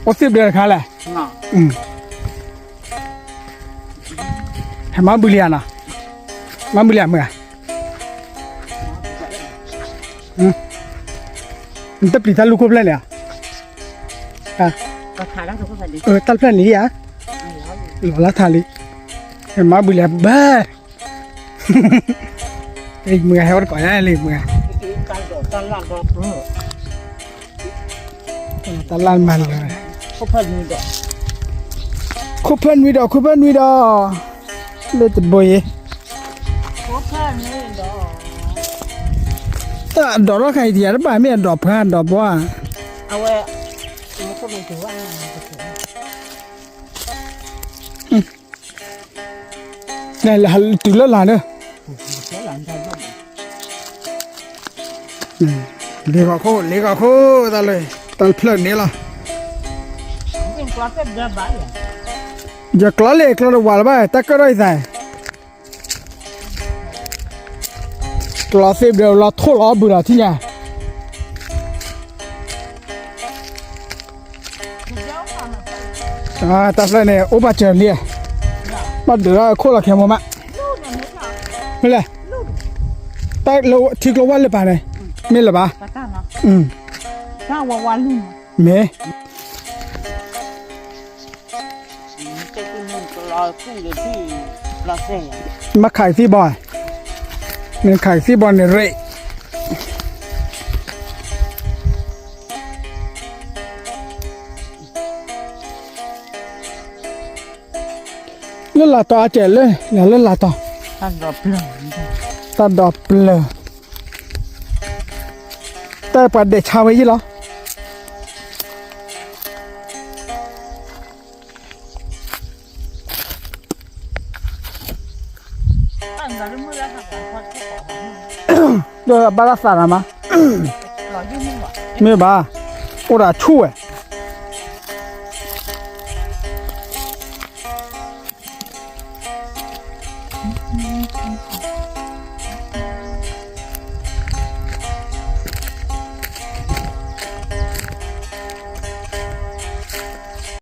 အိၣ်သ့ၣ်ဘျဲတခါလဲၣ်. ဟဲမၤဘုလံဧါနီၤ, မၤဘုလံဧါမုၢ်ဧါ, နတပျံၤတၢ်လူၢ်ခိၣ်ဖျၢၣ်န့ၣ်ဧါ, တၢ်ဖျၢၣ်န့ၣ်ဧါ, လီၤလၢထးလံ, ဟဲမၤဘုလံဧါဘၣ် မုၢ်ဂၤဟဲဝဲတကိးညါလံမုၢ်ဂၤ, တၢ်လၢ်မၤလၢ, ခိၣ်ဖၢၣ်နွံဒီး ခိၣ်ဖၢၣ်နွံဒီး လၢတဘိယ့ၣ်, တၢ်ဒိးထီၣ်ခါအံၤတယၤတဘၣ် မ့ၢ်အဒိးပှၤဒိးဘီဧါ, အဝဲ တုၤလၢလာ်န့ၣ်, လ့ၣ်ဂီၤခိၣ် လ့ၣ်ဂီၤခိၣ် တၢ်လၢ တၢ်ဖျၢၣ်န့ၣ်လီၤ, ယကျီလံ ကျီတဝးလၢၤဘၣ် တၢ်ကၢၣ်ထီၣ်အံၤသး, ကျီသ့ၣ်ဘျဲလီၤထိၣ်လီၤဘုးဒီးထံၣ်ညါ တၢ်ဖျၢၣ်န့ၣ် အိၣ်ဘၣ်စၢၤလံ, ဘၣ်ဒုးလၢခိၣ်လီၤခဲမိၢ်မး, မ့ၢ်လဲၣ်, တၢ်လၢထံကျိဝၢ်လၢပာ်န့ၣ်, မ့ၢ်လၢၤဘၣ်, မ့ၢ် မၤခးကသံၣ်ဘီ, မ့ၢ်ခးကသံၣ်ဘီန့ၣ်ရ့ၣ် လၢလာ်တီၤအစဲးလၢ လၢလာ်တီၤ, တၢ်ဒီးပျၢၤ, တၢ်ပှၤဒဲးဆါဝဲယ့ၣ်လီၤ. ဒီးဘၣ်တၢ်သးနၤမး, မ့ၢ်ဘၣ်, အိၣ်ဒီးဆူၣ်ဝဲ